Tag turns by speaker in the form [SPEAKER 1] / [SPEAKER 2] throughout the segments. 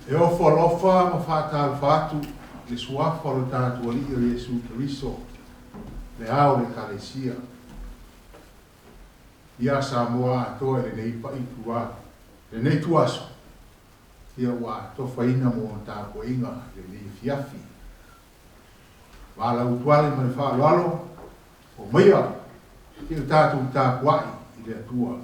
[SPEAKER 1] E ofo alofa ma faatalofa atu i le suafa o lo tatou Alii o Iesu Keriso, le Ao o le Ekalesia, ia Samoa atoa i lenei pa'i ituā, lenei ituaso, ia ua atofaina mo ona tapuaiga i lenei afiafi. Valaautuale ma le faaaloalo, omaia seia tatou tapuai i le Atua.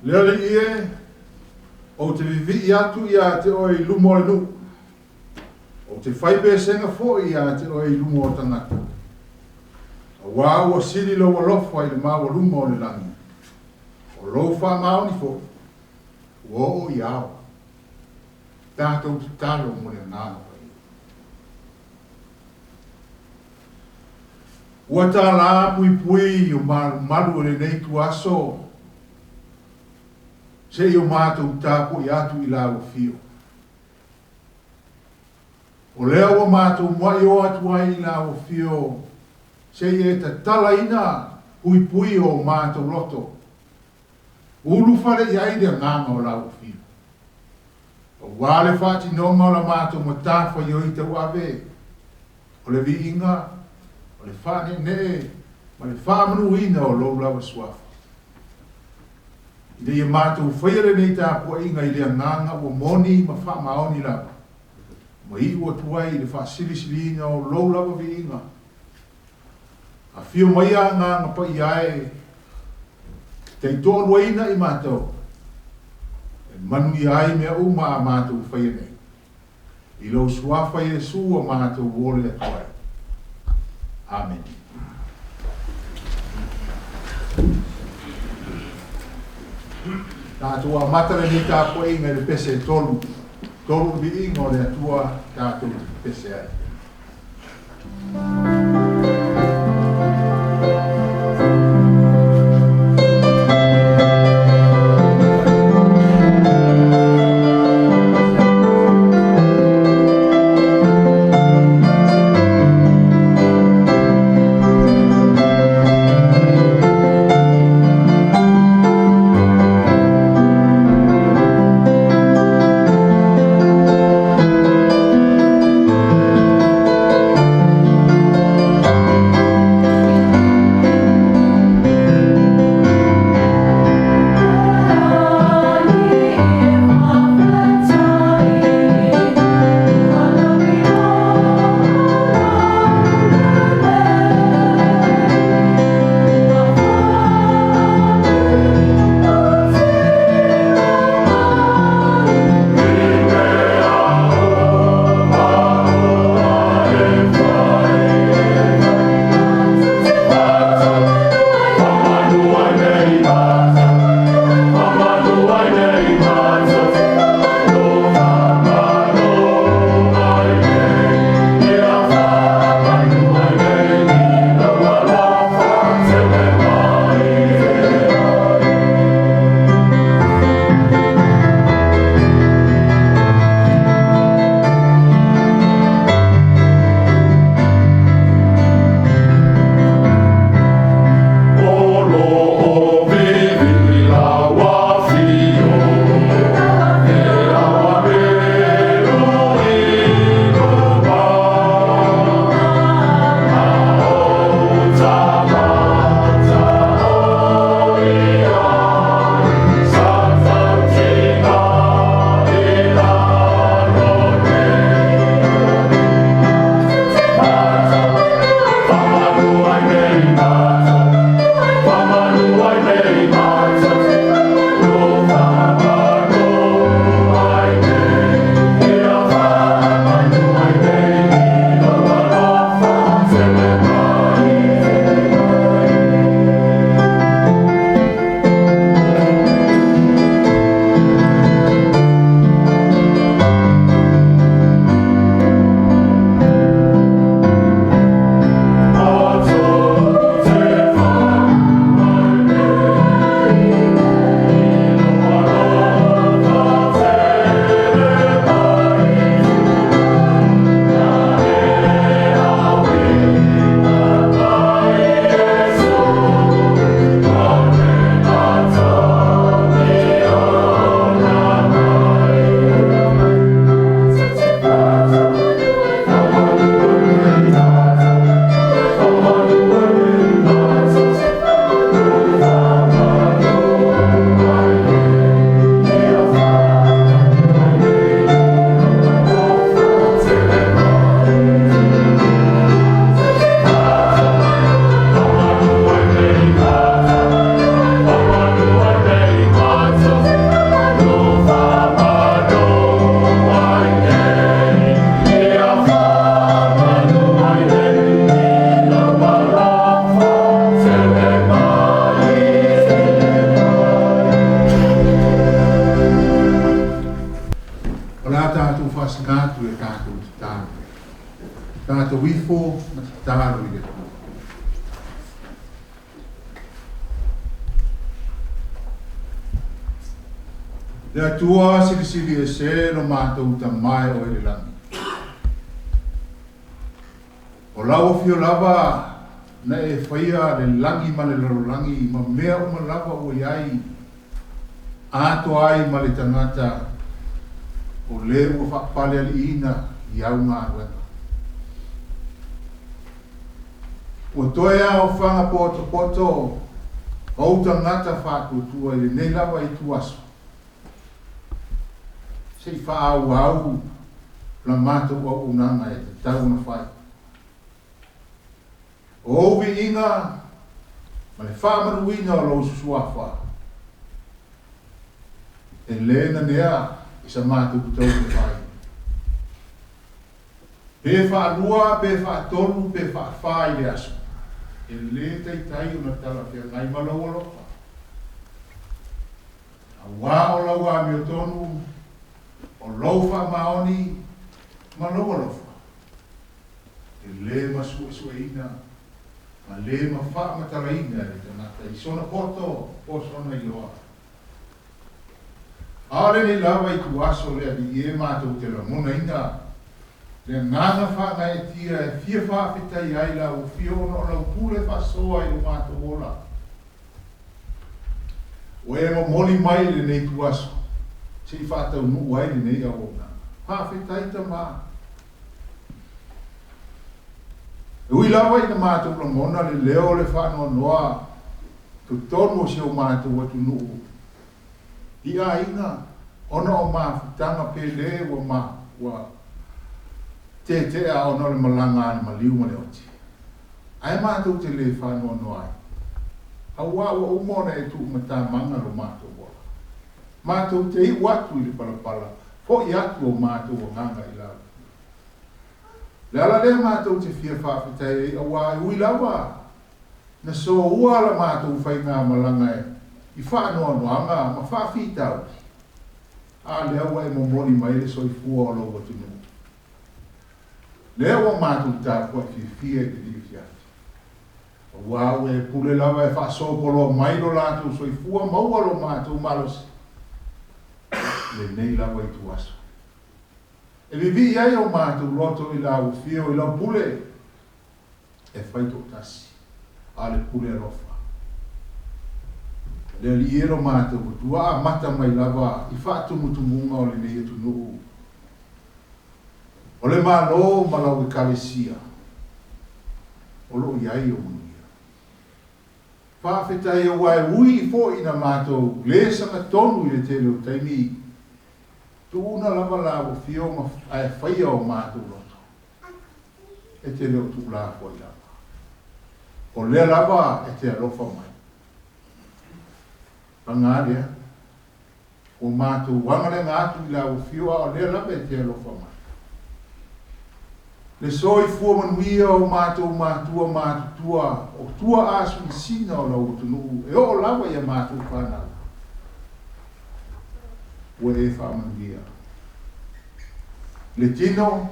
[SPEAKER 1] Le Alii e, ou te vivii atu ia te oe i luma o le nuu, ou te fai pesega foi ia te oe i luma o tagata. Auā ua sili lou alofa i le maualuga o le lagi, o lou faamaoni foi ua oo i ao. Tatou tatalo mo le Agaga Paia. Ua talā puipui o malumalu o lenei ituaso, seia o matou tapuai atu i lau afio. O lea ua matou muai o atu ai i lau afio, seia e tatalaina puipui o matou loto, ulufale i ai le agaga o lau afio. Auā le faatinoga o la matou matafaioi tauave, o le viiga, o le faaneenee ma le faamanuina o lou lava suafa. Ina ia matou faia lenei tapuaiga i le agaga ua moni ma faamaoni lava, ma iu atu ai i le faasilisiliina o lou lava viiga. Afio maia Agaga Paia e, taitoaluaina i matou, e manuia ai mea uma a matou faia nei. I lou suafa Iesu ua matou ole atu ai. Amene. Tatou amata lenei tapuaiga i le pese e tolu, tolu viiga o le Atua tatou te pese ai. faasiga atu e tatou tatalo. Tatou ifo ma tatalo i le Atua. Le Atua silisili ese lo matou Tama e o i le lagi. O lau afio lava na e faia le lagi ma le lalolagi ma mea uma lava ua i ai, atoa ai ma le tagata o le ua faapalealiiina i au galuega. Ua toe aofaga potopoto ou tagata faatuatua i lenei lava ituaso, se i faaauau la matou auaunaga e tatau ona fai. O ou viiga ma le faamanuina o lou suafa, e lē nanea i sa matou tau fai. Pe faalua, pe faatolu, pe faafā i le aso, e lē taitai ona talafeagai ma lou alofa. Auā o lau amiotonu, o lou faamaoni ma lou alofa, e lē masuesueina ma lē mafaamatalaina e le tagata i sona poto po o sona iloa. A o lenei lava ituaso le Alii e matou te lagonaina le agaga faagaeetia e fia faafetai ai lau afio ona o lau pule faasoa i lo matou ola. Ua e momoli mai i lenei ituaso se i faataunuu ai lenei auaunaga. Faafetai Tama. E ui lava ina matou lagona le leo o le faanoanoa totonu o si o matou atunuu i aiga ona o mafutaga pele ua ma ua tetea ona o le malaga a le maliu ma le oti. Ae matou te lē faanoanoa ai, auā ua uma ona e tuumatamaga lo matou ola. Matou te iu atu i le palapala, fo'i atu o matou agaga i lau. Le ala lea matou te fia faafetai ai, auā e ui lava na soua la matou faigamalaga i faanoanoaga ma faafitauli, a lea ua e momoli mai le soifua o lou atunuu. Lea ua matou tapuai fiafia i lenei afiafi, auā ua e pule lava e faasopoloa mai lo latou soifua maua lo matou malosi i lenei lava ituaso. E vivii ai o matou loto i lau afio i lau pule e fai toatasi, a o le pule alofa. Le Alii e lo matou Atua, amata mai lava i faatumutumuga o lenei atunuu, o le Malo ma lau Ekalesia, o lo o i ai ou manuia. Faafetai auā e ui foi ina matou lē sagatonu i le tele o taimi, tuuna lava lau afio ma ae faia o matou loto, e te le o tuulafoai lava. O lea lava e te alofa mai. Paga lea, ua matou agalega atu i lau afio, a o lea lava e te alofa mai. Le soifua manuia o matou matua matutua, o tua asuisina o lau atunuu, e oo lava ia matou fanau. Ua e faamanuia. Le tino,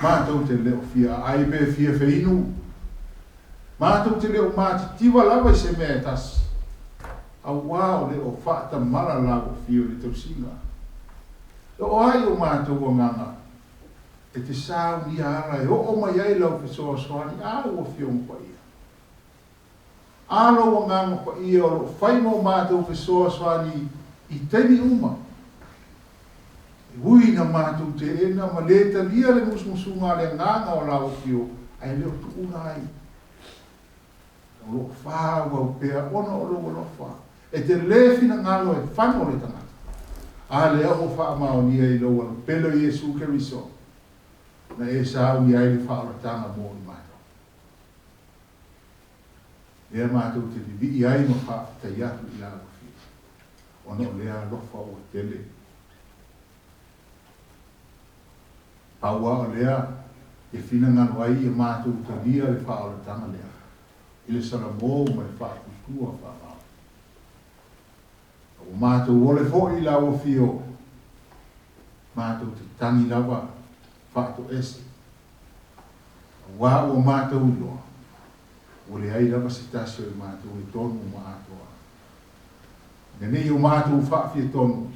[SPEAKER 1] matou te le o fia aai pe fia feinu, matou te le o matitiva lava i se mea e tasi, auā o le o faatamala lau afio i le tausiga. E oo ai o matou agaga e te saunia ala e oo mai ai lau fesoasoani a lau Afioga Paia. A lou Agaga Paia o lo o fai mo matou fesoasoani i taimi uma. E ui ina matou teena ma lē talia le musumusuga a le Agaga o lau Afio, ae le o tuuna ai. O lo o faaauau pea ona o lou alofa. E te lē finagalo e fano le tagata. A lea ua faamaonia i lou alopele o Iesu Keriso, na e sauni ai le faaolataga mo i matou. Lea matou te vivii ai ma faafetai atu i lau Afioga, ona o lea alofa ua tele. Pau lava o lea e finagalo ai ia matou talia le faaolataga lea i le salamo ma le faatuatua faamaoni. A ua matou ole foi i lau Afio. Matou te tagi lava faatoese, auā ua matou iloa, ua leai lava se tasi o i matou e tonu ma atoa. Ina ne i o matou faafietonu,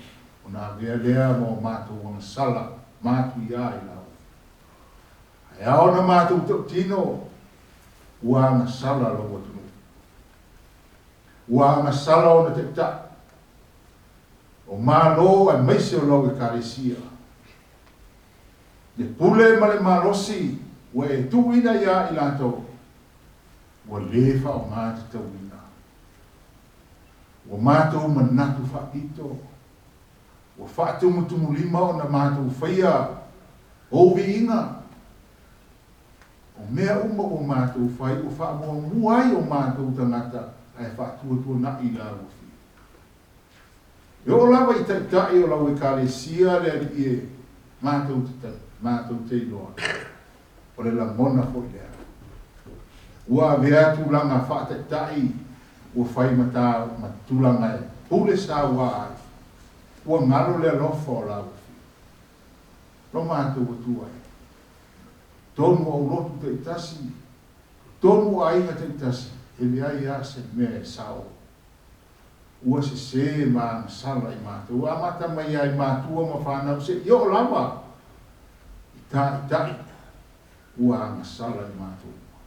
[SPEAKER 1] ona avea lea ma o matou agasala matuia i lau. Ae ao ona matou tautino, ua agasala lou atunuu. Ua agasala ona taitai, o Malo aemaise o lau Ekalesia. Le pule ma le malosi ua e tuuina iā i latou, ua lē faaaoga tatauina. Ua matou manatu faapito, ua faatumutumulima ona matou faia ou viiga. O mea uma ua matou fai ua faamuamua ai o matou tagata ae faatuatuanai i la ua fia. E oo lava i taitai o lau Ekalesia le Alii e, matou te, matou te iloa, o le lagona foi lea. Ua avea tulaga faataitai ua fai ma ta, ma tulaga e pule sauā ai. Ua galo le alofa o la ua fia. Lo matou Atua e. Tonu ou lotu taitasi, tonu aiga taitasi, e leai lava se mea e sao. Ua sesē ma agasala i matou. Ua amata mai lava i matua ma fanau seia oo lava i taitai ua agasala i matou uma.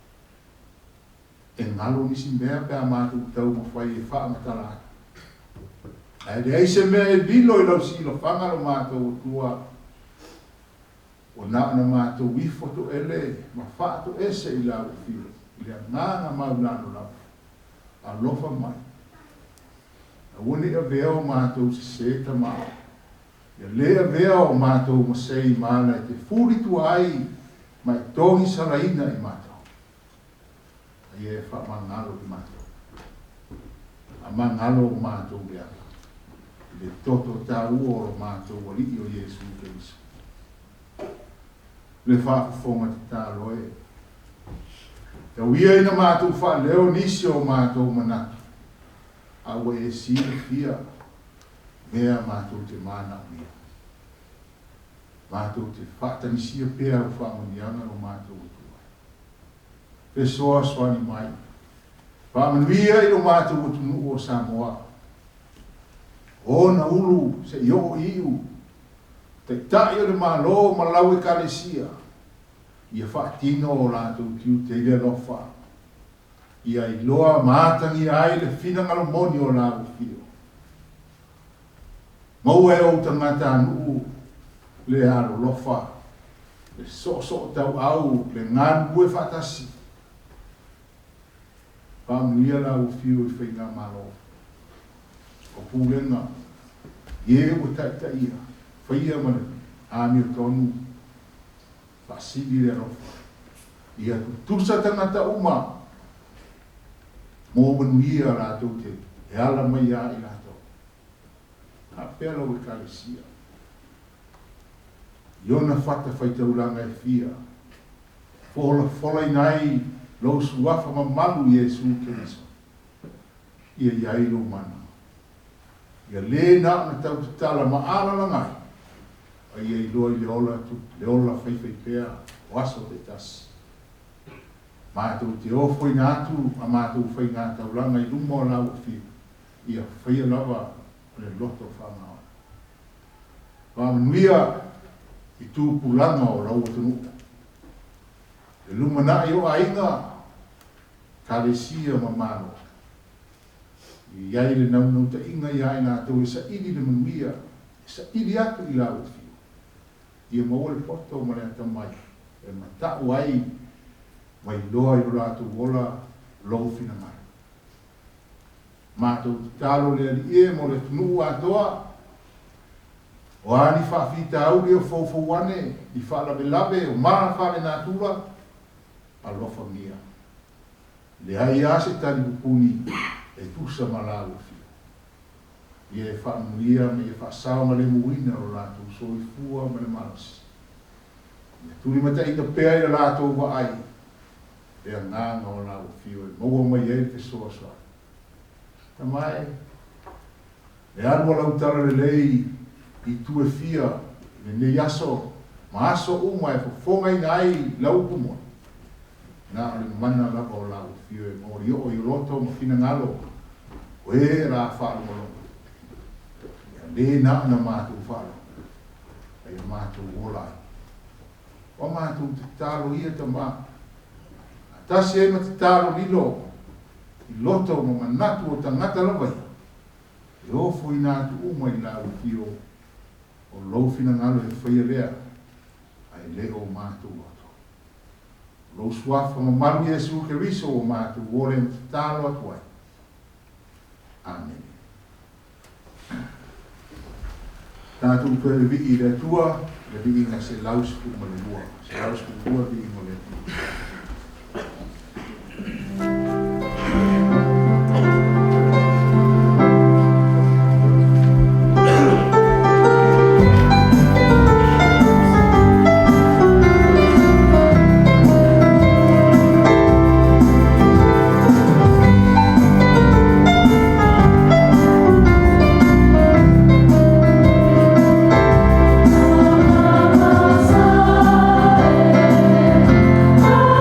[SPEAKER 1] E galo nisi mea pe a matou taumafai e faamatala atu. Ae leai se mea e lilo i lau silafaga lo matou Atua. Ua na ona matou ifo toele ma faatoese i lau afio i le agaga maulalo lava. Alofa mai. Aua ne i avea o matou sesē tama. Ia lē avea o matou masei ma ala e te fulitua ai ma e togisalaina i matou. A ia e faamagalo i matou. Faamagalo o matou leaga i le toto taua o lo matou Alii o Iesu Keriso. Le faafofoga tatalo e. Tau ia ina matou faaleo nisi o matou manatu, a ua e silafia mea matou te manaomia. Matou te faatagisia pea au faamanuiaga lo matou Atua. Fesoasoani mai. Faamanuia i lo matou atunuu o Samoa. Ona ulu seia oo i iu, Taitai o le Malo ma lau Ekalesia, ia faatino o latou tiute i le alofa, ia iloa ma atagia ai le finagalo moni o lau afio. Maua e ou tagatanuu le alolofa, le soosootauau, le galulue faatasi. Faamanuia lau afio i faigamalo o pulega i e ua taitaia, faia ma le amiotonu, faasili le alofa. Ia tutusa tagata uma mo manuia latou te e ala mai ia i latou. Faapea lau Ekalesia i ona fatafaitaulaga e fia, folafolaina ai lou suafa mamalu Iesu Keriso. Ia i ai lou mana. Ia lē na ona tau tatala ma alalaga ai, a ia iloa i le ola atu, le ola faifaipea o aso taitasi. Matou te ofoina atu a matou faigataulaga i luma o lau afio, ia faia lava o le loto faamaoni. Faamanuia i tupulaga o lau atunuu, le lumanai o aiga, Ekalesia ma Malo. I ai le naunautaiga iā i latou e saili le manuia, e saili atu i lau afio, ia maua le poto ma le atamai e mata'u ai ma iloa i lo latou ola lou finagalo. Matou tatalo le Alii e mo le atunuu atoa, o a ni faafitauli o foufou ane, ni faalavelave o mala faalenatura, alofagia. Leai lava se tali pupuni e tusa ma lau afio. Ia e faamanuia ma ia faasaogalemuina lo latou soifua ma le malosi. Ia tulimataina pea i le latou vaai le agaga o lau afio e maua mai ai le fesoasoani. Tama e, le alu a lau talalelei i itu e fia. I lenei aso ma aso uma e fofogaina ai lau upu moni, na o le mana lava o lau afio e gaolioo i loto ma finagalo o e o le a faalogologo. Ia le na ona matou faalogo, a ia matou ola ai. O a matou tatalo ia Tamā, faatasi ai ma tatalo lilo i loto ma manatu o tagata lava ia, e ofoina atu uma i lau afio o lou finagalo e faia lea, ae le o matou loto. O lou suafa mamalu Iesu Keriso ua matou ole ma tatalo atu ai. Amene. Tatou toe vivii i le Atua, le viiga 112. 112 viiga o le Atua.
[SPEAKER 2] Sa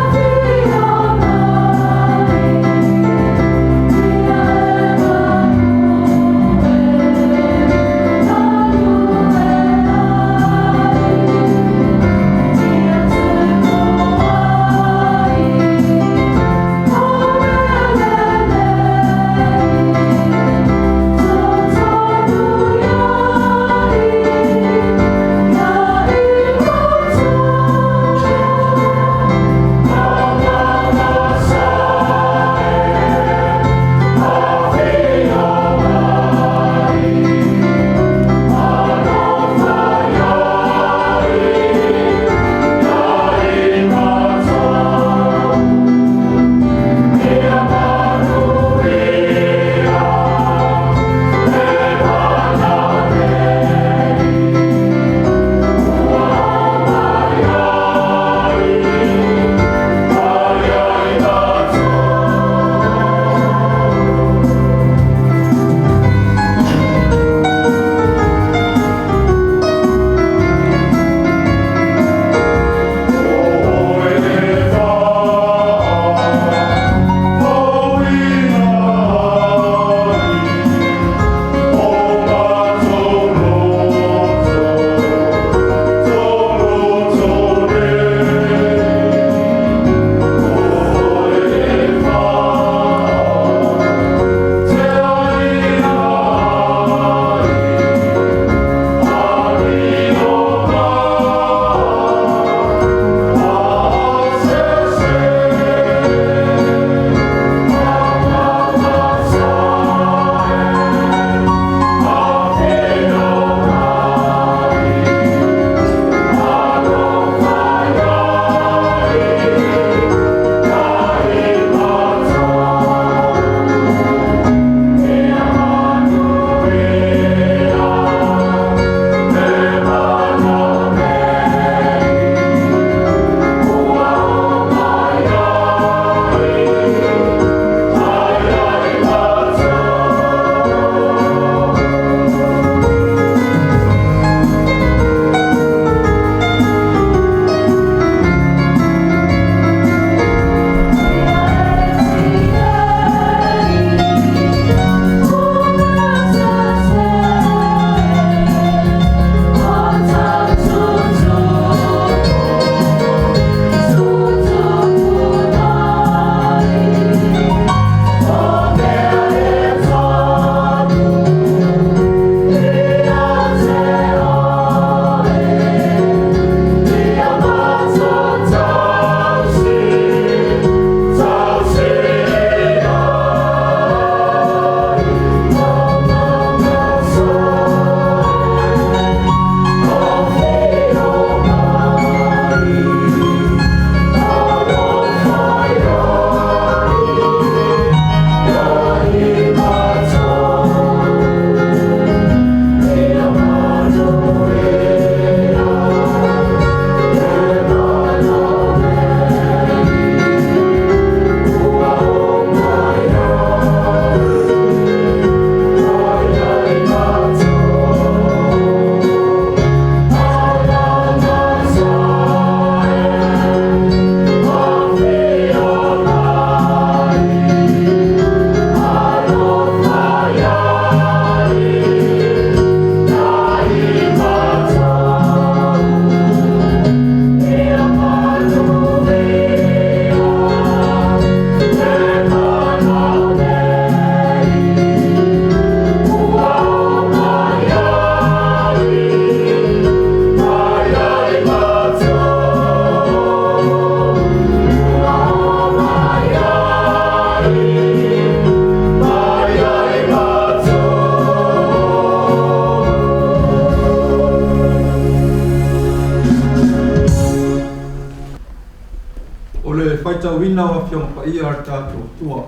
[SPEAKER 2] faitauina o Afioga Paia a le tatou Atua.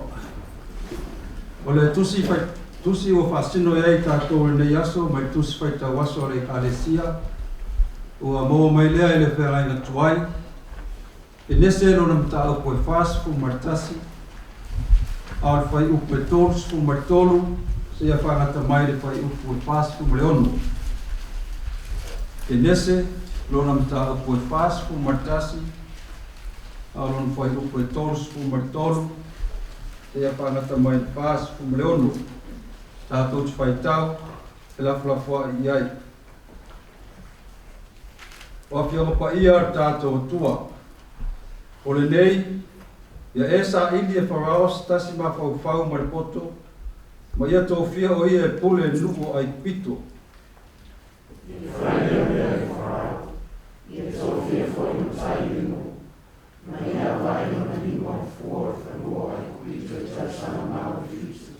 [SPEAKER 2] O le tusi, fai, tusi ua faasino i ai tatou i lenei aso mai tusi faitau aso a le Ekalesia, ua maua mai lea i le feagaiga tuai, Kenese lona mataupu e 41, a o le fuaiupu e 33 seia faagata mai le fuaiupu e 46. Kenese lona mataupu e 41, a o lona fuaiupu e 33 seia faagata mai le 46. Tatou te faitau felafolafoai i ai. O Afioga Paia a le tatou Atua, o lenei, ia e saili e Farao se tasi mafaufau ma le poto, ma ia tofia o ia e pule i nuu o Aikupito.
[SPEAKER 3] Ia fai lea mea e Farao, ia tofia foi matai i le nuu, ma ia vaai lona lima i fua o le fanua o Aikupito i tausaga maro e 7.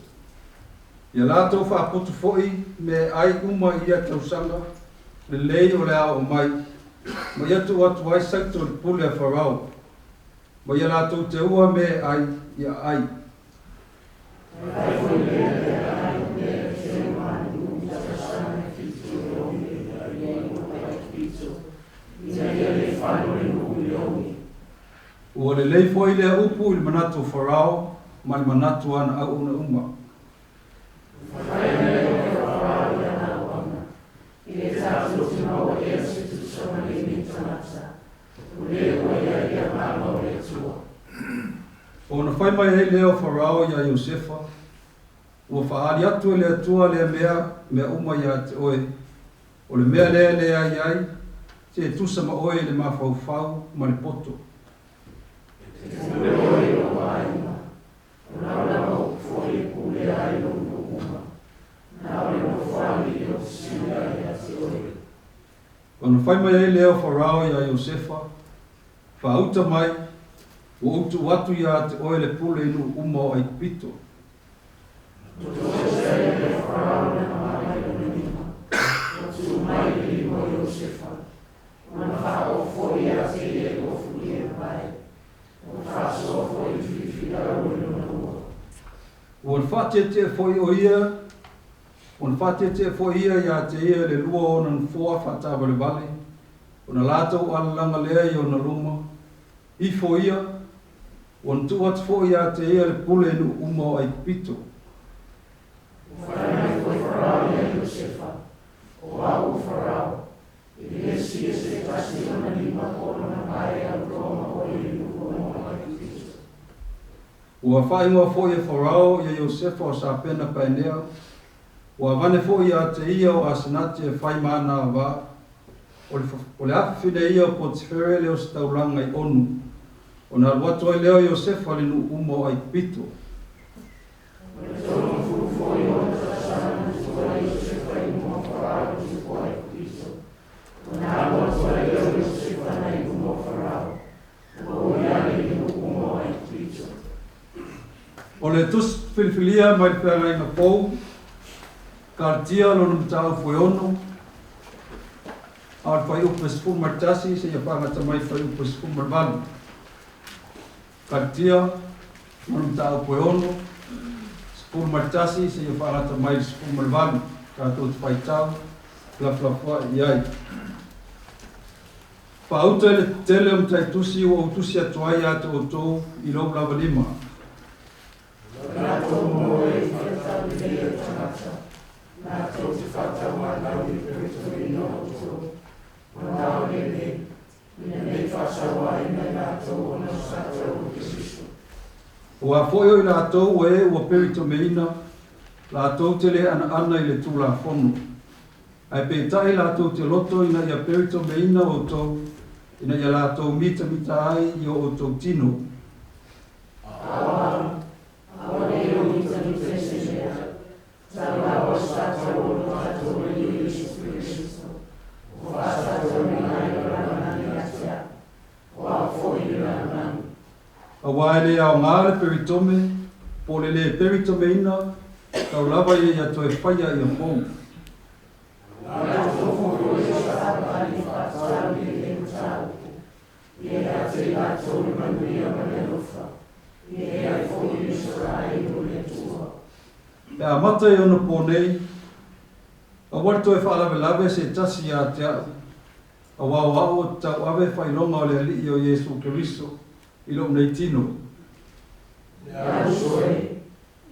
[SPEAKER 2] Ia latou faaputu foi meaai uma i ia tausaga lelei o le a oo mai, ma ia tuu atu ai saito i le pule a Farao, ma ia latou teua mea e ai ia ai.
[SPEAKER 3] Fai foi lea mea ai o mea e teua a le nuu i tausaga e 7 e omi ai i nuu o Aikupito, ina ia le fano le nuu i le omi.
[SPEAKER 2] Ua lelei foi lea upu i le manatu o Farao ma le manatu o ana auauna uma.
[SPEAKER 3] Fai mai e Farao i ana auauna, e le tatou te maua ea se tusa ma lenei tagata, o le ua ia ia agaga o le Atua.
[SPEAKER 2] Ona fai mai ai lea o Farao iā Iosefa, Ua faaali atu e le Atua lea mea, mea uma iā te oe, o le mea lea e leai ai, se e tusa ma oe i le mafaufau ma le poto.
[SPEAKER 3] E te pule oe i lou aiga, o lau lava upu foi e pulea ai lou nuu uma, na o le nofoalii ou te sili ai ia te oe.
[SPEAKER 2] Ona fai mai ai lea o Farao iā Iosefa, Faauta mai, ua ou tuu atu iā te oe le pule i nuu uma o Aikupito.
[SPEAKER 3] Toese ai lea o Farao lana vaga i lona lima, ua tuu mai i le lima o Iosefa, ona faaoo foi ia te ia i ofulia e vae, ua faasoa foi i le filifilau i lona lua.
[SPEAKER 2] Ua faateetee foi o ia, ona faateetee foi ia iā te ia i le lua o ona nofoa faataavalevale, ona latou alalaga lea i ona luma, ifo ia, ua na tuu atu foi iā te ia le pule i nuu uma o Aikupito.
[SPEAKER 3] Ua fai mai foi Farao ia Iosefa, O au o Farao, e le sili se tasi ona lima po o lona vae e auloa ma oe i nuu uma o Aikupito.
[SPEAKER 2] Ua faaigoa foi e Farao ia Iosefa o Sapena Paenea, ua avane foi iā te ia o Asenati e fai ma ana avā, o le afafine ia o Potifere le ositaulaga i Onu, ona alu atu ai lea o Iosefa i le nuu uma o Aikupito.
[SPEAKER 3] O le 30 foi o ona tausaga na tu ai Iosefa i luma o Farao le tupu o Aikupito, ona alu atu ai lea o Iosefa nai luma o Farao, ua ui ale i nuu uma o Aikupito.
[SPEAKER 2] O le tusi filifilia mai le feagaiga fou, Kalatia lona mataupu e 6, a o le fuaiupu e 11 seia faagata mai le fuaiupu e 18. Kalatia lona mataupu e 6, 11 seia faagata mai le 18. Tatou te faitau felafolafoai i ai. Faauta i le tetele o mataitusi ua ou tusi atu ai ia te outou i lou lava lima.
[SPEAKER 3] O latou moe i faatau lelei o tagata, latou te faatauanau i le peritomeina o outou, o na o lenei, ina nei faasauaina i latou ona o sa tau o Keriso.
[SPEAKER 2] Aua foi o i latou o e ua peritomeina, latou te le anaana i le Tulafono. Ae peitai latou te loto ina ia peritomeina outou, ina ia latou mitamita ai i o outou tino.
[SPEAKER 3] Aua ne i ou mitamita i se mea, tau lava o sa tau o lo tatou Alii Iesu Keriso, ua faasatauina ai o lana lagi ia te au, o au foi i le lalolagi.
[SPEAKER 2] Aua e le aoga le peritome, po o le lē peritomeina, tau lava ia ia toe faia ia fou.
[SPEAKER 3] O latou foi o e savavali faatau i lenei mataupu, ia ia te i latou le manuia ma le alofa.
[SPEAKER 2] Amata i onapō nei, aua le toe faalavelave se tasi ia te a'u, auā o a'u ou te tauave faailoga o le Alii o Iesu Keriso i lo'u nei tino.
[SPEAKER 3] Le uso e,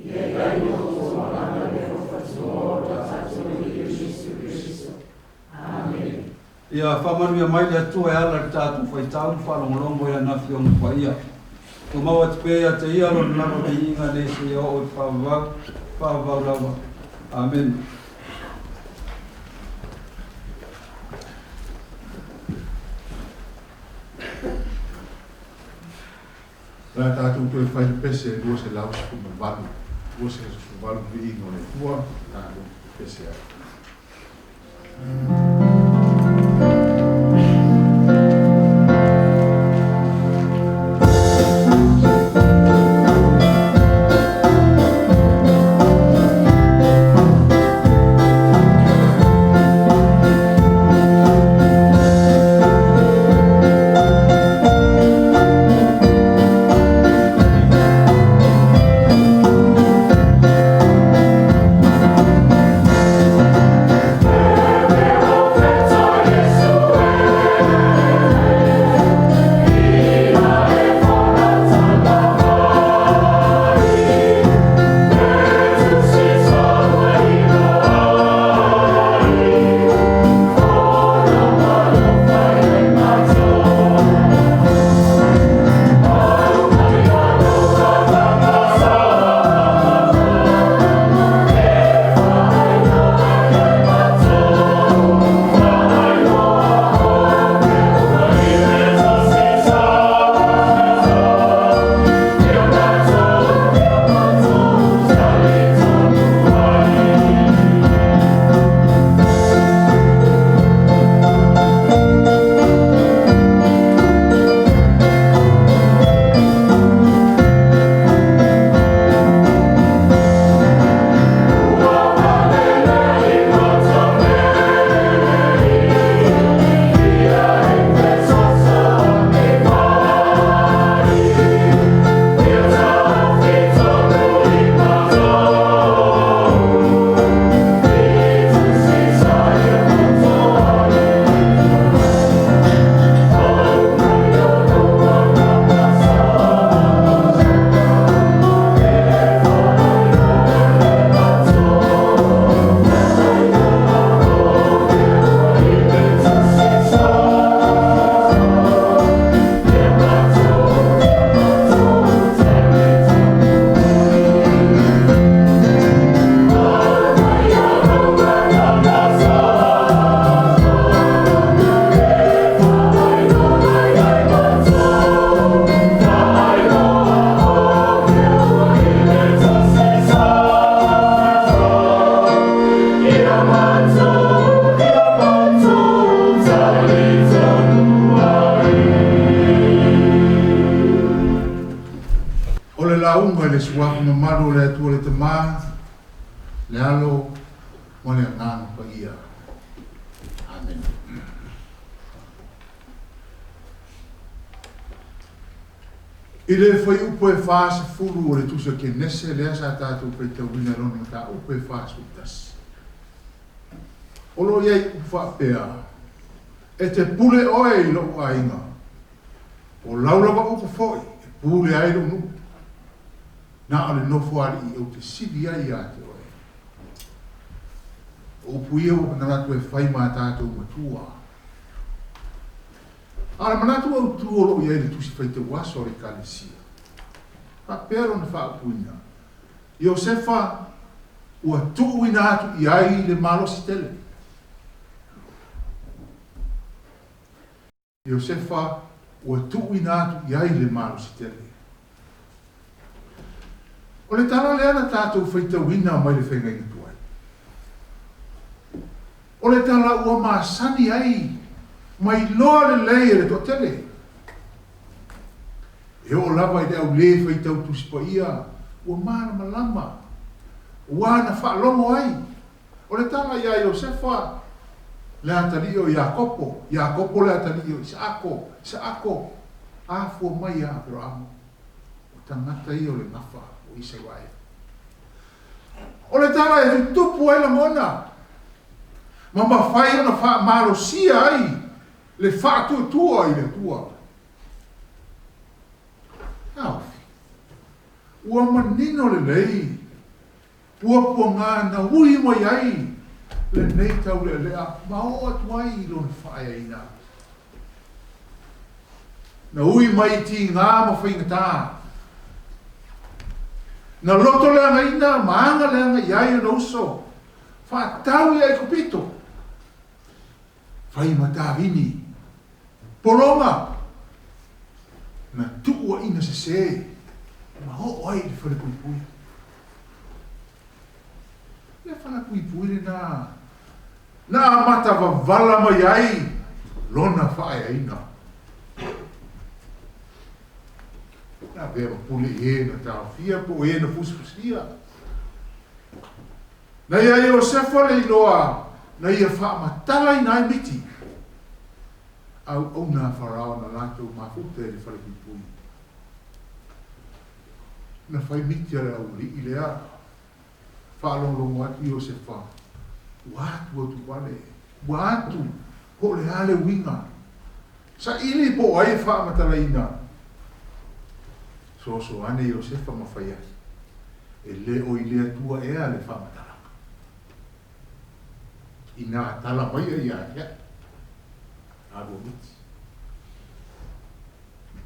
[SPEAKER 3] ia i ai lo outou agaga le faufatunoa o lo tatou Alii o Iesu Keriso. Amene.
[SPEAKER 2] Ia faamanuia mai le Atua e ala i le tatou faitau ma faalogologo i Lana Afioga Paia. Tumau atu pea ia te Ia Lona lava viiga nei seia oo i le faavavau, faavavau lava. Amene.
[SPEAKER 1] O le a tatou toe fai le pese e 218, 218 viiga o le Atua, tatou pese ai. O le lauga i le Suafa mamalu o le Atua le Tama, le Alo ma le Agaga Paia. Amene. I le fuaiupu e 40 o le Tusi a Kenese lea sa tatou faitauina i lona mataupu e 41, o lo o i ai upu faapea, E te pule oe i lou aiga, o lau lava upu foi e pule ai lou nuu, na o le nofoalii ou te sili ai ia te oe. O upu ia ua manatu e fai ma tatou matua. A o le manatu autu o lo o i ai le Tusi Faitauaso a le Ekalesia, faapea lona faaupuina, Iosefa ua tuuina atu i ai le malosi tele. Iosefa ua tuuina atu i ai le malosi tele. O le tala lea na tatou faitauina mai le feagaiga tuai. O le tala ua masani ai ma iloa lelei e le toatele. E oo lava i le au lē faitau Tusi Paia ua malamalama, ua na faalogo ai. O le tala iā Iosefa, le atalii o Iakopo, Iakopo le atalii o Isaako, Isaako afua mai iā Aperaamo, o tagata ia o le gafa o Isaraelu. O le tala e tutupu ai lagona ma mafai ona faamalosia ai le faatuatua i le Atua. Taofi. Ua manino lelei puapuaga na ui mai ai lenei taulealea ma oo atu ai i lona faaeaina. Na ui mai i tiga ma faigata. Na lotoleagaina ma agaleaga i ai ona uso, faatau i Aikupito, fai ma tavini, pologa, na tuuaina sese ma oo ai i le falepuipui. Le falepuipui lena na amata vavala mai ai lona faaeaina. Na avea ma pule i e na taofia po o e na fusifusia. Na ia Iosefa le iloa na ia faamatalaina ai miti auauna a Farao na latou mafuta i le falepuipui. Na fai miti a le aualii lea. Faalogologo atu Iosefa, ua atu atu vale, ua atu, po o le a le uiga. Saili po o ai e faamatalaina. Soso ane Iosefa ma fai atu, E le o i le Atua ea le faamatalaga. Inā tala mai ia ia te au, alu o miti.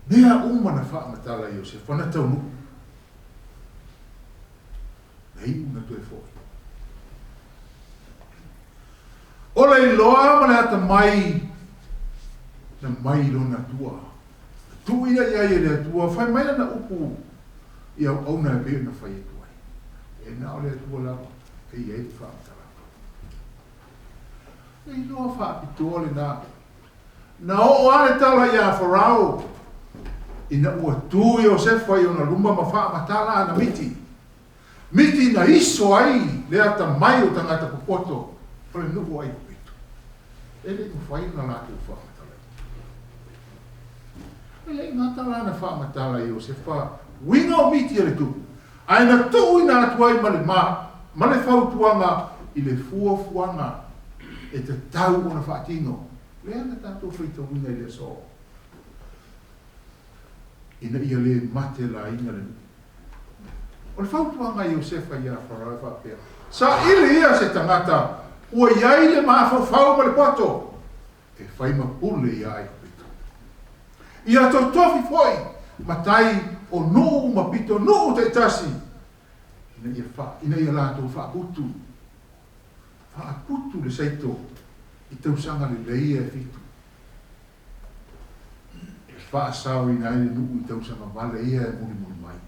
[SPEAKER 1] Mea uma na faamatala Iosefa na taunuu. Na iu na toe foi. O le iloa ma le atamai na mai i lona Atua. Na tuuina i ai e le Atua, fai mai lana upu i auauna e pei ona fai atu ai. E na o le Atua lava e i ai le faamatalaga. Le iloa faapitoa lena. Na oo lava le tala iā Farao ina ua tu Iosefa i ona luma ma faamatala ana miti, miti na iso ai le atamai o tagata popoto o le nuu o Aikupito. E le i mafai ona latou faamatalaina. E le i gata la na faamatala e Iosefa uiga o miti a le tupu, ae na tuuina atu ai ma le ma le fautuaga i le fuafuaga e tatau ona faatino. Lea na tatou faitauina i le aso, ina ia le mate laina le nuu. O le fautuaga a Iosefa iā Farao e faapea, Saili ia se tagata ua i ai le mafaufau ma le poto e fai ma pule iā Aikupito. Ia totofi foi matai o nuu ma pitonuu taitasi ina ia fa, ina ia latou faaputu, faaputu le saito i tausaga lelei ia e fitu. E faasaoina ai le nuu i tausaga vale ia e mulimuli mai.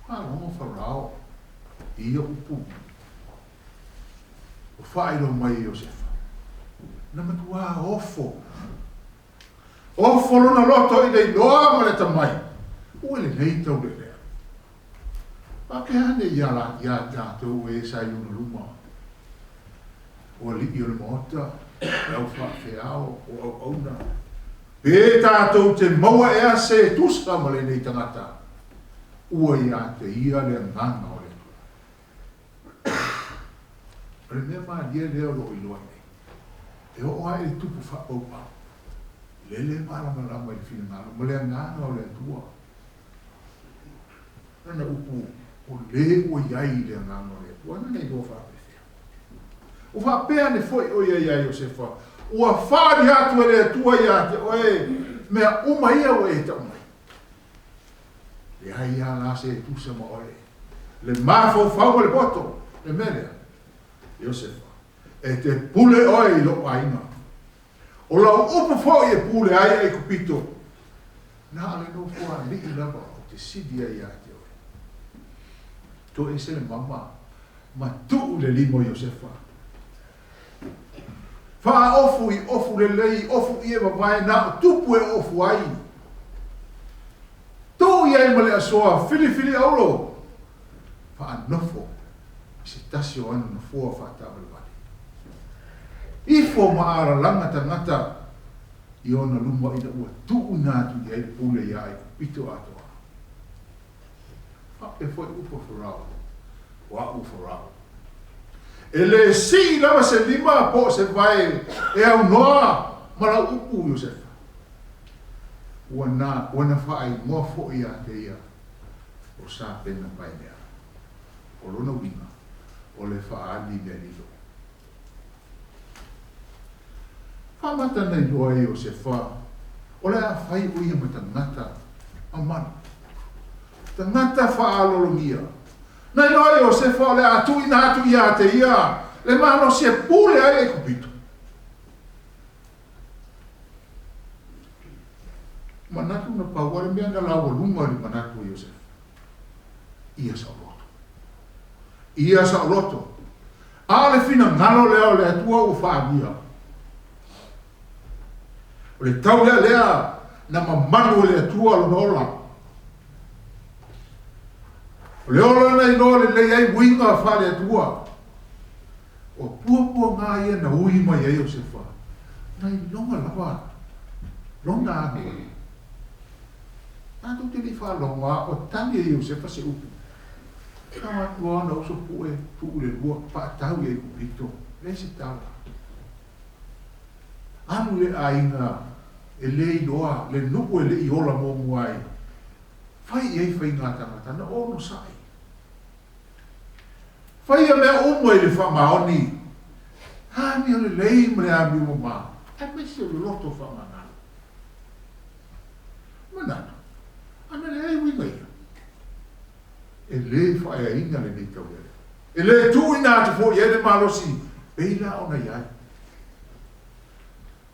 [SPEAKER 1] Faalogo Farao i ia upu ua faailoa mai e Iosefa. Na matuā ofo. Ofo lona loto i le iloa ma le atamai, ua lelei taulealea. Faapea ane ia iā tatou e sa i ona luma, o alii o le maota, le au faafeao, o auauna, pe tatou te maua ea se tusa ma lenei tagata, ua iā te ia le agaga o le Atua. O le mea malie lea o lo o iloa nei, e oo lava i le tupu faapaupau, lele malamalama i le finagalo ma le agaga o le Atua. Lana upu, o le ua i ai i le agaga o le Atua, na iloa faapefea. Ua faapea ane foi ʻo ia iā Iosefa, Ua faaali atu e le Atua iā te oe mea uma ia ua e tau mai. Leai lava la se e tusa ma oe, le mafaufau ma le poto, le mea lea, Iosefa, e te pule oe i lou aiga. O lau upu foi e pule ai Aikupito, na o le nofoalii lava ou te sili ai iā te oe. Toese le mama ma tuu le lima o Iosefa. Faaofu i ofu lelei, ofu ie vavae na o tupu e ofu ai. Tuu i ai ma le asoa filifili aulo, faanofo i se tasi o ana nofoa faataavalevale. Ifo ma alalaga tagata i ona luma ina ua tuuina atu i ai le pule iā Aikupito atoa. Faapea foi upu a Farao. O a'u o Farao. E le sii lava se lima po o se vae e aunoa ma lau upu, Iosefa. Ua na, ua na faaigoa foi ia te ia o Sapena Paenea. O lona uiga, o le faaali mea lilo. Faamata na iloa e Iosefa, o le a fai o ia ma tagata mamalu, tagata faalologia. Na iloa e Iosefa o le a tuuina atu ia te ia le malosi e pule ai Aikupito. Manatu na pau lava le mea na laualuga i le manatu o Iosefa, ia saoloto. Ia saoloto. A o le finagalo lea o le Atua ua faaalia. O le taulealea na mamalu e le Atua lona ola. O le ola na iloa lelei ai uiga faale-Atua. O puapuaga ia na ui mai ai Iosefa, na iloga lava lona alualu. Tatou te le i faalogo lava o tali e Iosefa se upu. Tau atu lava ona uso pue, tuu i le lua, faatau i Aikupito, leai se tala. Alu i le aiga e le iloa, le nuu e le i ola muamua ai, fai i ai faiga a tagata, na onosai. Fai ia mea uma i le faamaoni, amio lelei ma le amio mama, aemaise o le loto faamagalo. Manatu, ana leai uiga ia, e le faaeaina lenei taulealea. E le tuuina atu foi i ai le malosi pei la ona i ai.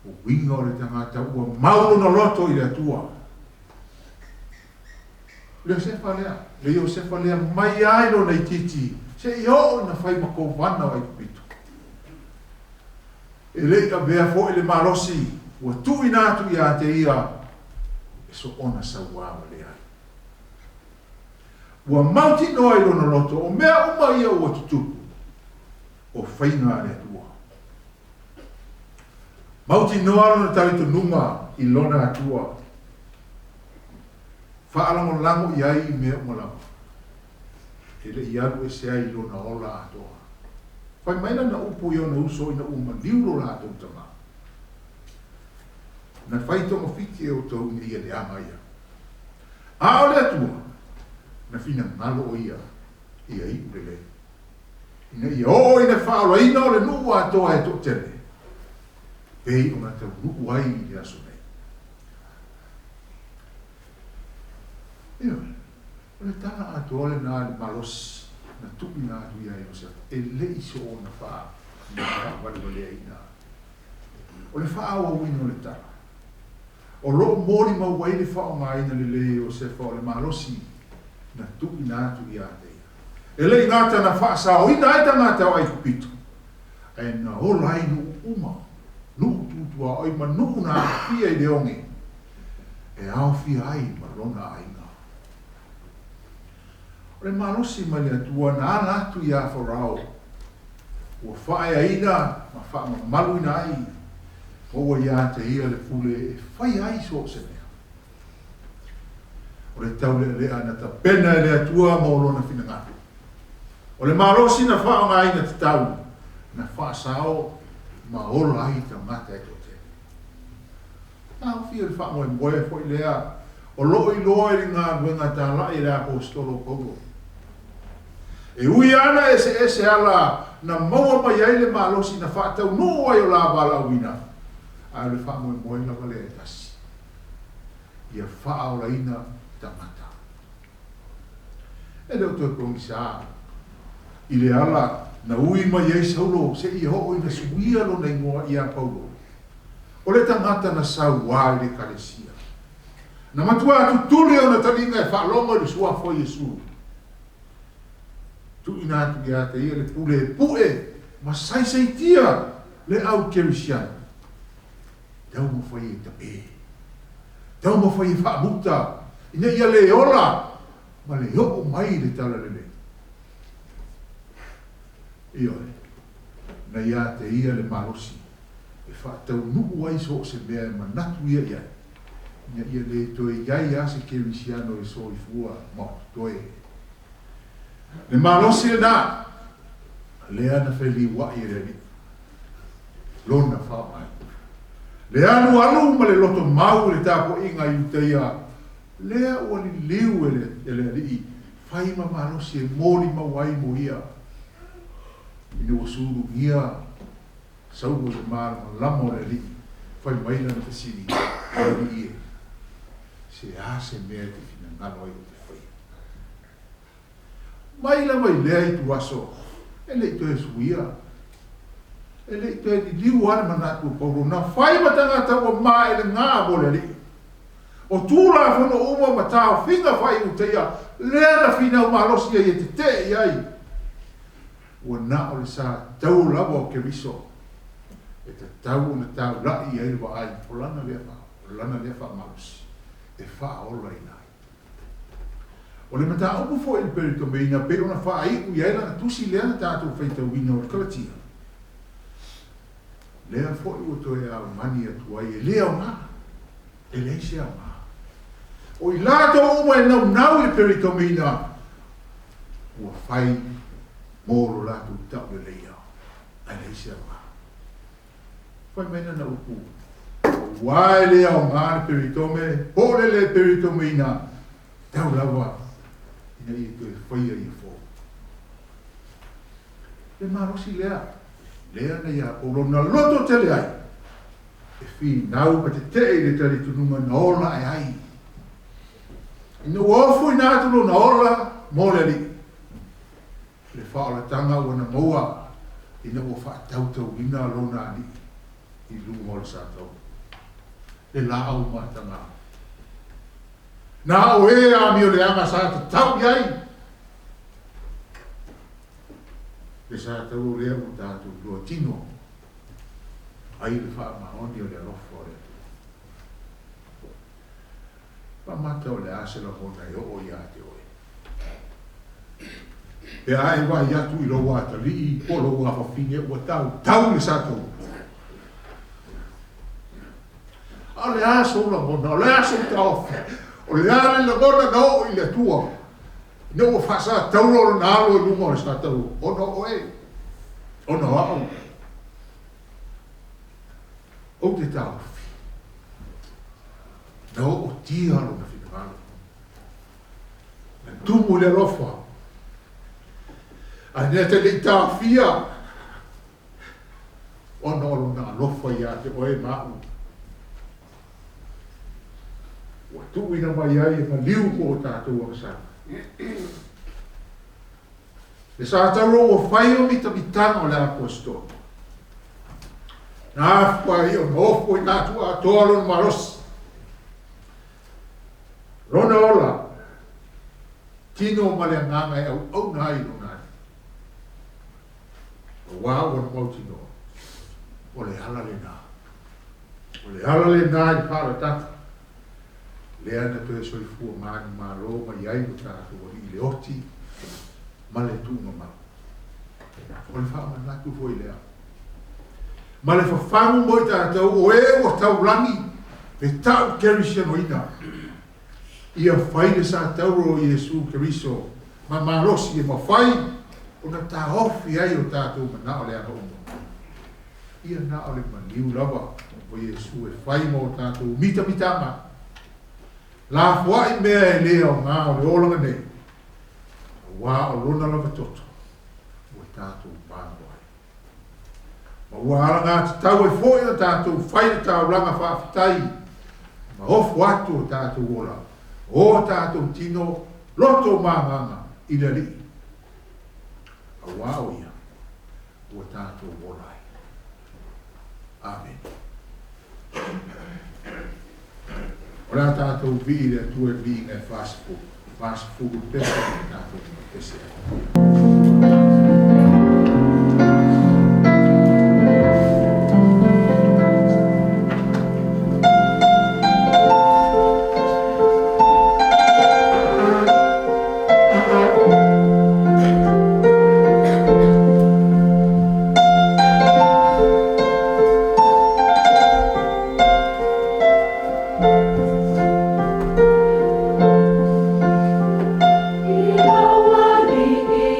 [SPEAKER 1] O uiga o le tagata ua mau lona loto i le Atua. Le Iosefa lea, le Iosefa lea mai ai lona itiiti seia oo ina fai ma kovana o Aikupito. E le i avea foi le malosi ua tuuina atu ia te ia e soona sauā wale ai. Ua mautinoa i lona loto o mea uma ia ua tutupu, o faiga a le Atua. Mautinoa lona talitonuga i lona Atua. Faalagolago i ai i mea uma lava. E le i alu ese ai i lona ola atoa. Fai mai lana upu i ona uso ina ua maliu lo latou tama. Na fai togafiti e outou ina ia leaga ia. A o le Atua, na finagalo o ia ia iu lelei, ina ia oo i le faaolaina o le nuu atoa e toatele, pei ona taunuu ai i le aso nei. Ioe, o le tala atoa lena i le malosi na tuuina atu ia Iosefa, e le i soona faawalewaleaina. O le faaauauina o le tala, o lo o molimau ai le faaaogaina lelei e Iosefa o le malosi na tuuina atu ia te ia. E le i gata na faasaoina ai tagata o Aikupito, ae na ola ai nuu uma, nuu tutuaoi ma nuu na aafia i le oge, e aofia ai ma lona aiga. O le malosi mai le Atua na ala atu iā Farao, ua faaeaina ma faamamaluina ai ma ua iā te ia le pule e faia ai so o se mea. O le taulealea na tapena e le Atua mo lona finagalo. O le malosi na faaaogaina tatau, na faasao ma ola ai tagata e toatele. Taofia le faamoemoe foi lea o lo o iloa i le galuega talai a le Aposetolo Paulo. E ui ana eseese ala na maua mai ai le malosi na faataunuu ai o la valaauina, ae o le faamoemoe lava lea e tasi, ia faaolaina tagata. E le o toe pogisa i le ala na ui mai ai Saulo seia oo ina suia lona igoa ia Paulo. O le tagata na sauā i le Ekalesia. Na matua tutuli ona taliga e faalogo i le suafa o Iesu. Tuuina atu ia te ia le pule e pue ma saisaitia le au Kerisiano. Taumafai e tape. Taumafai e faamuta ina ia le ola ma le oo mai i le talalelei. Ioe, na ia te ia le malosi e faataunuu ai so o se mea e manatu ia i ai, ina ia le toe i ai lava se kerisiano e soifua ma o totoe. Le malosi lenā, lea na feliuaʻi e le Alii, Lona faaaogaina. Le alualu ma le loto mau i le tapuaiga a Iutaia, lea ua liliu e le Alii, fai ma malosi e molimau ai mo ia, ina ua sulugia Saulo i le malamalama o le Alii, fai mai lana fesili, Le Alii e, se a se mea e te finagalo ai ou te faia? Mai lava i lea ituaso, e le i toe suia, e le i toe liliu lava le manatu o Paulo, na fai ma tagata ua maelega mo le Alii. O Tulafono uma ma taofiga faaiutaia lea na finau malosi ai e tetee i ai, ua na o le sa tau lava o Keriso e tatau ona taula'i ai le vaai o lana lea o lana lea faamalosi e faaolaina ai. O le mataupu foi i le Peritomeina pei ona faaiu i ai lana tusi lea na tatou faitauina o le Kalatia, lea foi ua toe aumani atu ai e le aoga, e leai se aoga. O i latou uma e naunau i le Peritomeina ua fai mo lo latou tauleleia, ae leai se aoga. Fai mai lana upu, Auā e le aoga le peritome, po o le le peritomeina, tau lava ina ia toe faia ia fou. Le malosi lea, lea na iā Paulo na loto tele ai, e finau ma tetee i le talitonuga na ola ae ai. Ina ua ofoina atu lona ola mo le Alii, le faaolataga ua na maua ina ua faatautauina lona alii i luga o le sataua, le laau mataga. Na o e amioleaga sa tatau i ai le sataua lea ua tatou iloa tino ai le faamaoni o le alofa o le Atua. Faamata o le a se lagona e oo iā te oe? Pe a e vaai atu i lou atalii po o lou afafine ua tautau le sataua. A o le a sou lagona, o le a sou taofi, o le a le lagona na oo i le Atua ina ua faasataua lona alo i luga o le sataua, ona o oe, ona o au. Ou te taofi. Na ootia lona finagalo. Na tumu i le alofa. Ae na te le i taofia ona o lona alofa iā te oe ma aʻu. Ua tuuina mai ai e maliu ko o tatou agasala. Le sa tauro ua fai o mitamitaga o le aposetolo. Na afua ai ona ofo ina atu atoa lona malosi. Lona ola, tino ma le agaga e auauna ai lona Alii. Auā ua na mautinoa, o le ala lenā. O le ala lenā i le faaolataga, lea na toe soifua manumalo mai ai lo tatou Alii i le oti ma le tuugamau. O le faamanatu foi lea. Ma le fafagu mo i tatou o e ua taulagi le tau kerisianoina. Ia fai le sa tauro o Iesu Keriso ma malosi e mafai ona taofi ai o tatou manao leaga uma. Ia na o le maliu lava o Iesu e fai ma o tatou mitamitaga. Lafoai mea e le aoga o le olaga nei, auā o lona lava toto ua tatou mago ai. Ma ua alagatatau ai foi ona tatou fai le taulaga faafetai ma ofo atu o tatou ola, o tatou tino, loto ma agaga i le Alii, auā o ia ua tatou ola ai. Amene. O le a tatou vii i le Atua i le viiga e 40, 40 pese na tatou pese ai.
[SPEAKER 3] I lou Alii.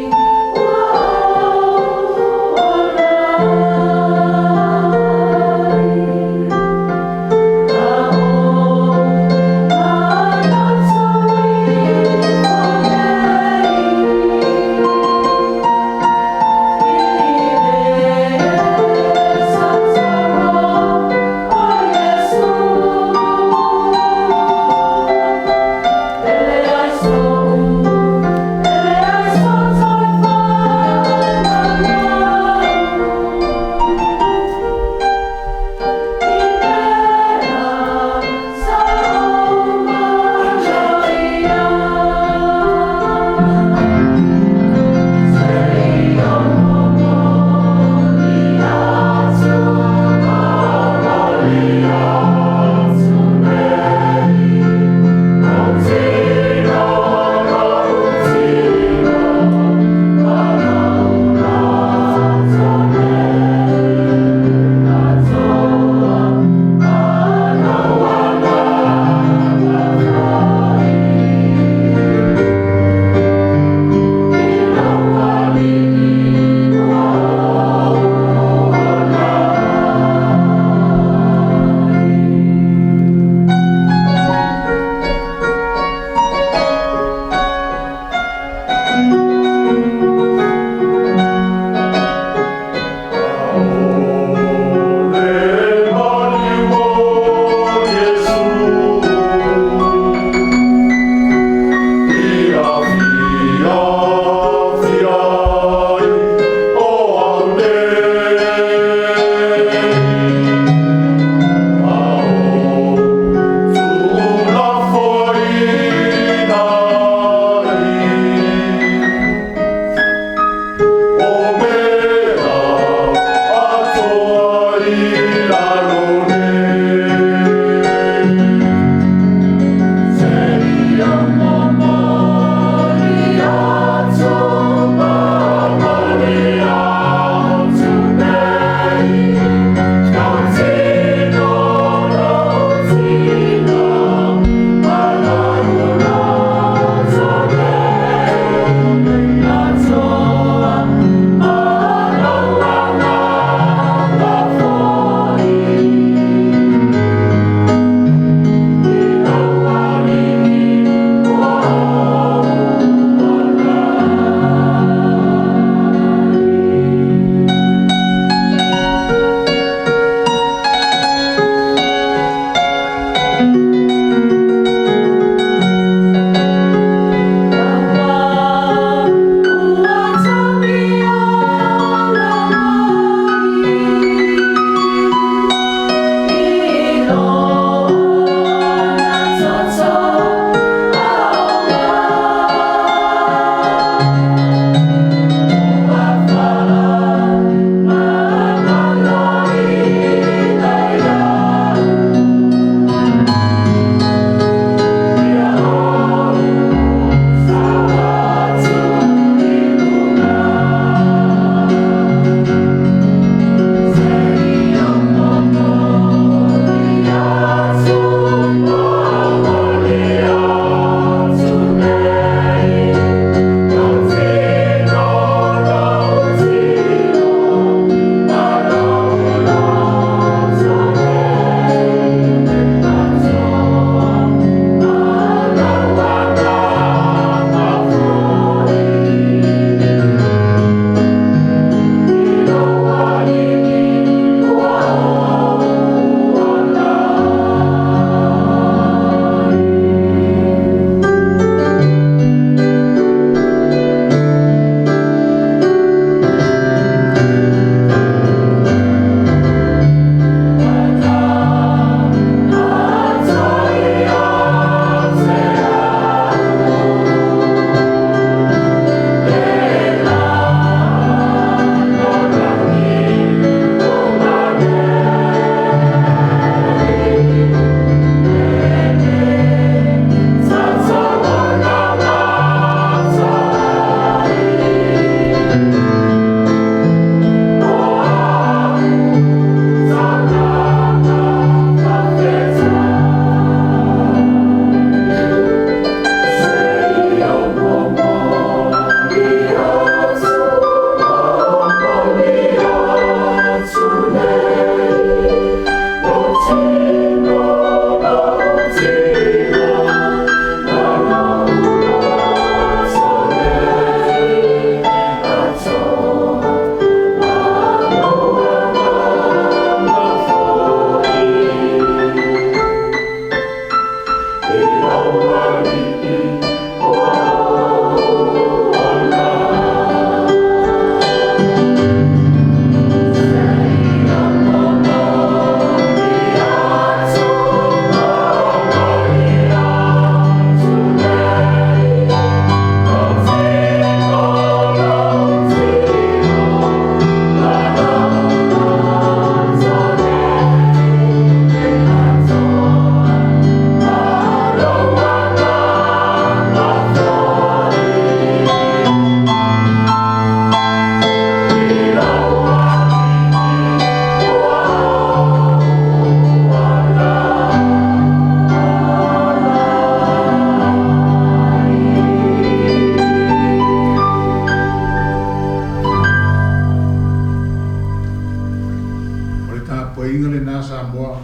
[SPEAKER 1] Tapuaiga lenā Samoa,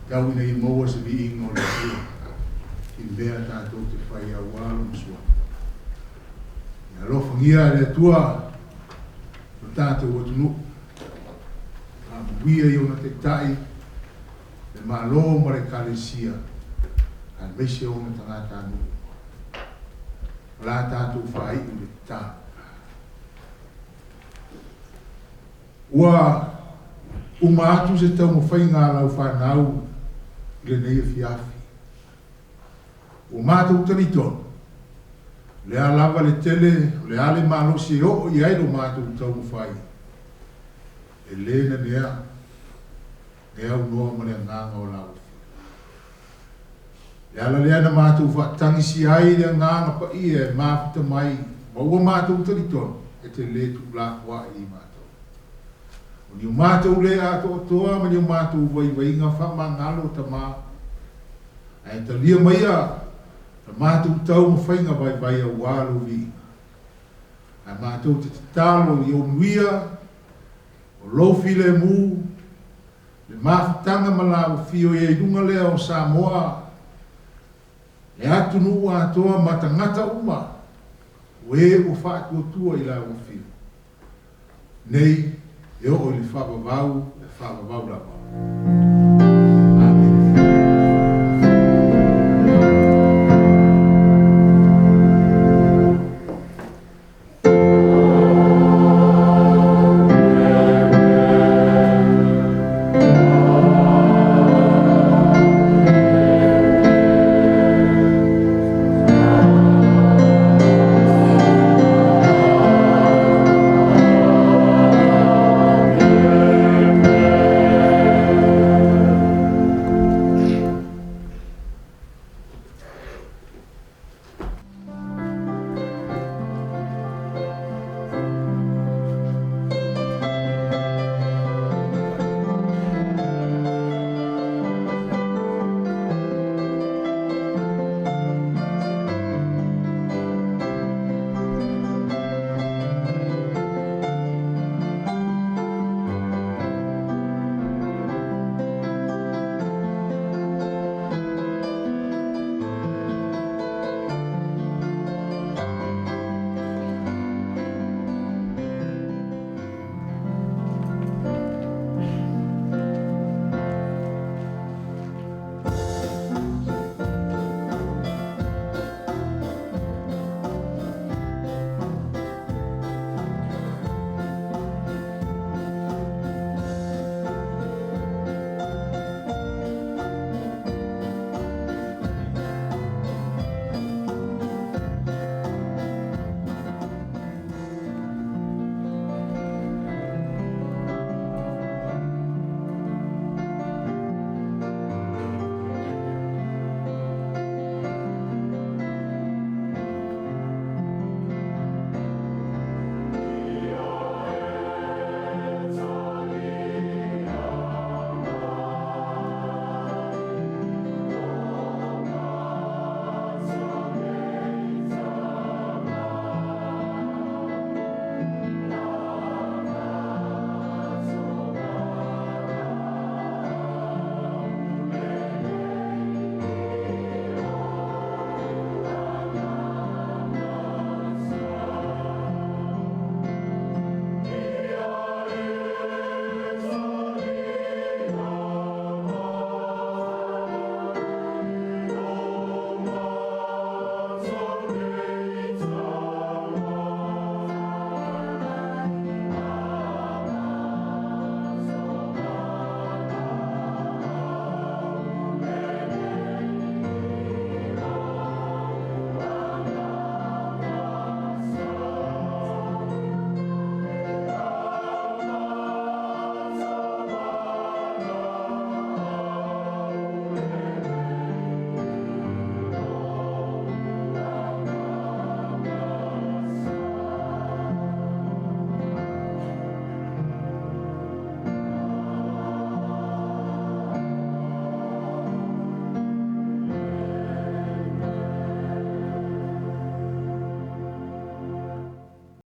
[SPEAKER 1] tau ina ia maua se viiga o le Atua i mea tatou te fai auā Lona Suafa. Ia alofagia e le Atua lo tatou atunuu, faamanuia i ona taitai, le Malo ma le Ekalesia, aemaise ona tagatanuu uma. O le a tatou faaiu i le tatalo. Ua uma atu se taumafaiga a lau fanau i lenei afiafi. Ua matou talitonu, o le a lava le tele, o le a le malosi e oo i ai lo matou taumafai, e le nanea le aunoa ma le agaga o lau Afioga. O le ala lea na matou faatagisia ai le Agaga Paia e mafuta mai, ma ua matou talitonu e te le tuulafoai i matou. O ni o matou le atoatoa ma ni o matou vaivaiga faamagalo, Tama, ae talia maia la matou taumafaiga vaivai auā lou viiga. Ae matou te tatalo i ou manuia, o lou filemu, le mafutaga ma lau afio i ai luga lea o Samoa, le atunuu atoa ma tagata uma o e ua faatuatua i lau afio nei e oo i le faavavau e faavavau lava.